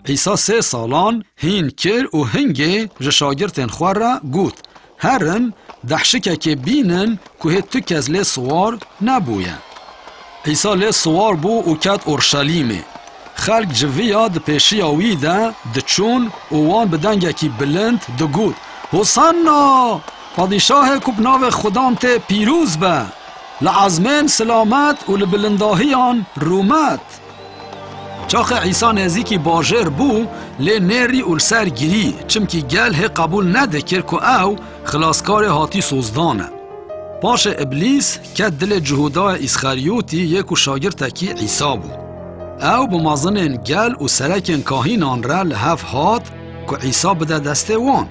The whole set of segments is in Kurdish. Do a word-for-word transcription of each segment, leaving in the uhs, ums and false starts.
Îsa sê salan hîn kir û hingê ji şagirtên xwe re got, Herin, dehşikekê bînin ku hê tu kes lê siwar nebûye. Îsa lê siwar bû û ket Orşelîmê. Xelk civiya di pêşiya wî de diçûn û wan bi dengekî bilind digot, Hosanna! Padîşahê ku bi navê Xudan tê pîroz be! Li ezmên silamet û li bilindahiyan rûmet! Çaxê Îsa nêzîkî bajêr bû, lê nêrî û li ser girî, çimkî gel hê qebûl nedikir ku ew xilaskarê hatî sozdan e. Paşê Îblîs ket dilê Cihûdayê Îsxerîyotî yê ku şagirtekî Îsa bû. Ew bi mezinên gel û serekên kahînan re li hev hat ku Îsa bide destê wan.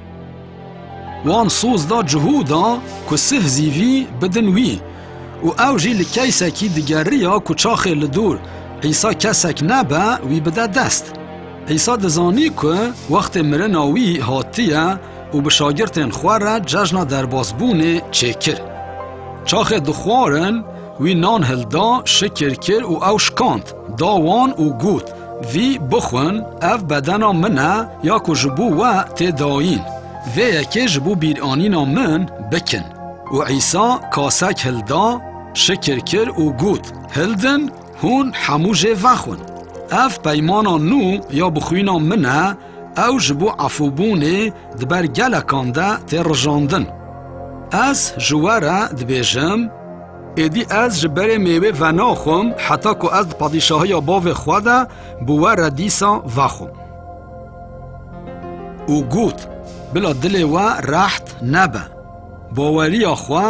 Wan soz da Cihûda ku sih zîvî bidin wî û ew jî li keysekî digeriya ku çaxê li dor Îsa kesek nebe wî bide dest. Îsa dizanî ku wextê mirina wî hatiye û bi şagirtên xwe re cejna derbasbûnê çêkir. Çaxê dixwarin, wî nan hilda, şikir kir û ew şikand, da wan û got, Vî bixwin, ev bedena min e ya ku ji bo we tê dayîn. Vê yekê ji bo bîranîna min bikin. Û Îsa kasek hilda, şikir kir û got, Hildin, hûn hemû jê vexwin. Ev peymana nû ya bi xwîna min e, ew ji bo efûbûnê di ber gelekan de tê rijandin. Ez ji we re dibêjim, êdî ez ji berê mêwê venaxwim, heta ku ez di padîşahiya Bavê xwe de bi we re dîsa vexwim. Û got, Bila dilê we reht nebe. Baweriya xwe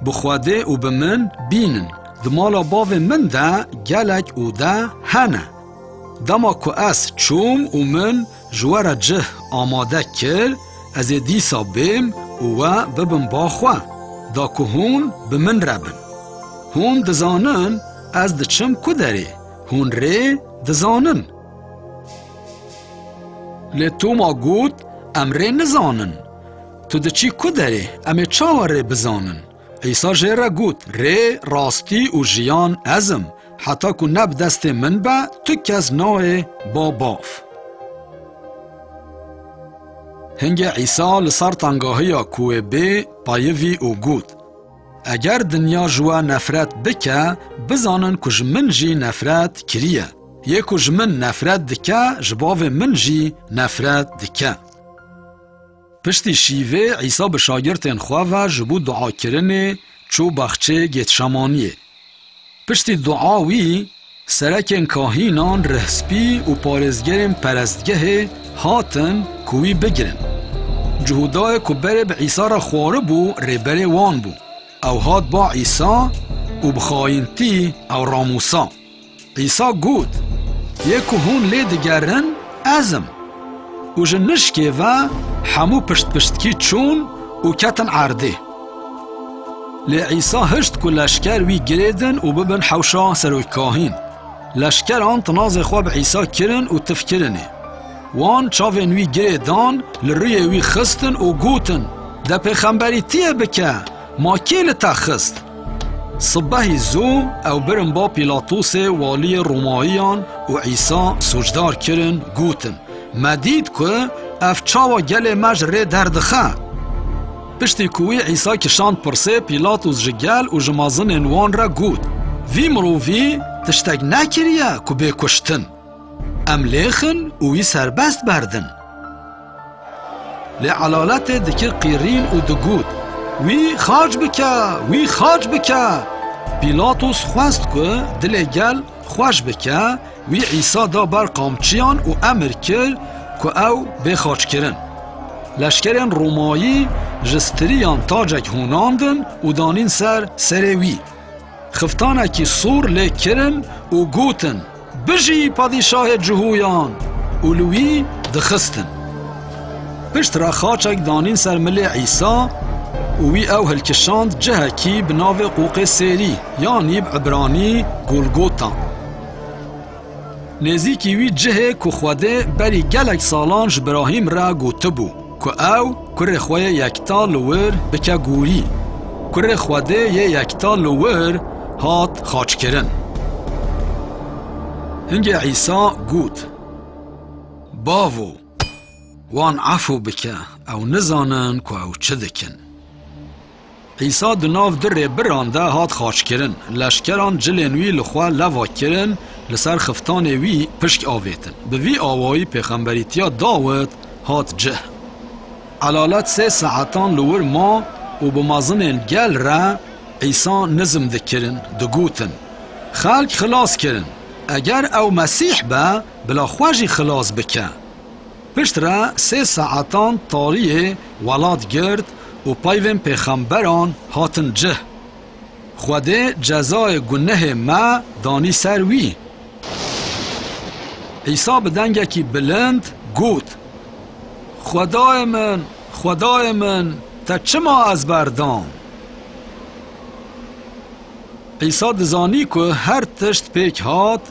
bi Xwedê û bi min bînin. Di mala Bavê min de gelek ode hene. Dema ku ez çûm û min ji we re cih amade kir, ez ê dîsa bêm û we bibim ba xwe, da ku hûn bi min re bin. Hûn dizanin ez diçim ku derê, hûn rê dizanin. Lê Toma got, Em rê nizanin. Tu diçî ku derê, em ê çawa rê bizanin? Îsa jê re got, Rê, rastî û jiyan ez im. Heta ku ne bi destê min be, tu kes nayê ba Bav. Hingê Îsa li ser tengahiya ku wê bê peyivî û got, Eger dinya ji we nefret bike, bizanin ku ji min jî nefret kiriye. Yê ku ji min nefret dike, ji Bavê min jî nefret dike. Piştî şîvê Îsa bi şagirtên xwe ve ji bo duakirinê çû baxçê Gêtşemaniyê. Piştî dua wî, serekên kahînan, rihspî û parêzgerên perestgehê hatin ku wî bigirin. Cihûdayê ku berê bi Îsa re xwaribû, rêberê wan bû. Ew hat ba Îsa û bi xayintî ew ramûsa. Îsa got, Yê ku hûn lê digerin, ez im. Û ji nişkê ve hemû piştpiştkî çûn û ketin erdê. Lê Îsa hişt ku leşker wî girêdin û bibin hewşa serokkahîn. Leşkeran tinazê xwe bi Îsa kirin û tif kirinê. Wan çavên wî girê dan, li rûyê wî xistin û gotin, De pêxemberîtiyê bike, ma kî li te xist? Sibehî zû ew birin ba Pîlatosê, waliyê Romayiyan, û Îsa sûcdar kirin, gotin, Me dît ku ev çawa gelê me ji rê derdixe. Piştî ku wî Îsa kişand pirsê, Pîlatos ji gel û ji mezinên wan re got, Vî mirovî tiştek nekiriye ku bê kuştin. Em lêxin û wî serbest berdin. Lê elaletê dikir qîrîn û digot, Wî xaç bike, wî xaç bike! Pîlatos xwest ku dilê gel xweş bike, wî Îsa da ber qamçiyan û emir kir ku ew bê xaçkirin. Leşkerên Romayî ji stiriyan tacek hûnandin û danîn ser serê wî. Xiftanekî sûr lê kirin û gotin, Bijî padîşahê Cihûyan! Û li wî dixistin. Pişt re xaçek danîn ser milê Îsa û wî ew hilkişand cihekî bi navê Qoqê Sêrî, yanî bi ibranî Golgota. Nêzîkî wî cihê ku Xwedê berî gelek salan ji Birahîm re gotibû, ku ew kurê xwe yê yekta li wir bike gorî. Kurê Xwedê yê yekta li wir hat xaçkirin. Hingê Îsa got, Bavo, wan efû bike, ew nizanin ku ew çi dikin. Îsa di nav du rêbiran de hat xaçkirin. Leşkeran cilên wî li xwe leva kirin, li ser xiftanê wî pişk avêtin. Bi vî awayî pêxemberîtiya Dawid hat cih. Elalet sê saetan li wir ma û bi mezinên gel re Îsa nizm dikirin, digotin, "Xelk xilas kirin. Eger ew Mesîh be, bila xwe jî xilas bike." Piştre sê saetan tariyê welat girt û peyvên pêxemberan hatin cih. Xwedê cezayê gunehê me danî ser wî. Îsa bi dengekî bilind got, "Xwedayê min, Xwedayê min, te çima ez berdam?" Îsa dizanî ku her tişt pêk hat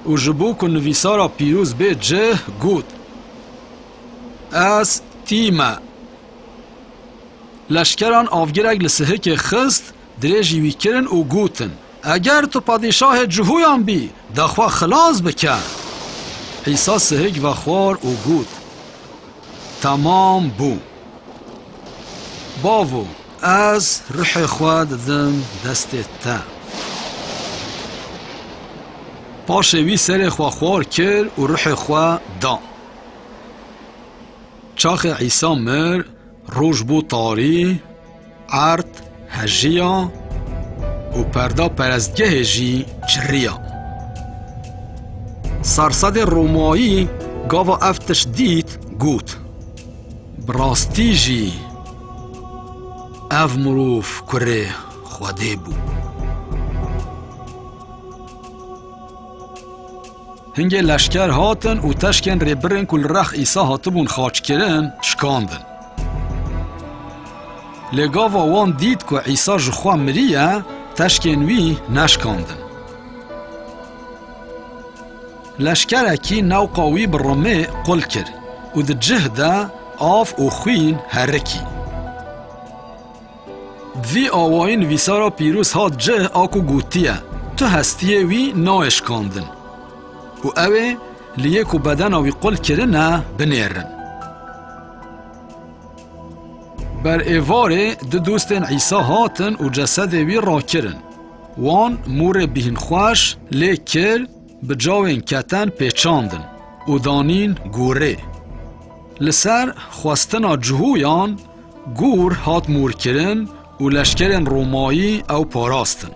û ji bo ku nivîsara pîroz bê cih, got, "Ez tî me." Leşkeran avgirek li sihikê xist, dirêjî wî kirin û gotin, "Eger tu padîşahê Cihûyan bî, de xwe xilas bike." Îsa sihik vexwar û got, "Temam bû. Bavo, ez ruhê xwe didim destê te." Paşê wî serê xwe xwar kir û ruhê xwe da. Çaxê Îsa mir, roj bû tarî, erd hejiya û perda perestgehê jî çiriya. Sersedê Romayî gava ev tişt dît, got, "Bi rastî jî ev mirov kurê Xwedê bû." Hingê leşker hatin û teşkên rêbirin ku li rex Îsa hatibûn xaçkirin, şikandin. Lê gava wan dît ku Îsa ji xwe miriye, teşkên wî neşikandin. Leşkerekî newqa wî bi rimê qul kir û di cih de av û xwîn herikî. Bi vî awayî nivîsara pîroz hat cih a ku gotiye, "Tu hestiyê wî nayê şikandin." Û ew ê li yê ku bedena wî qul kirine binêrin. Ber êvarê du dostên Îsa hatin û cesedê wî rakirin. Wan mûrê bîhnxweş lê kir, bi cawên keten pêçandin û danîn gorê. Li ser xwestina Cihûyan gor hat mûrkirin û leşkerên Romayî ew parastin.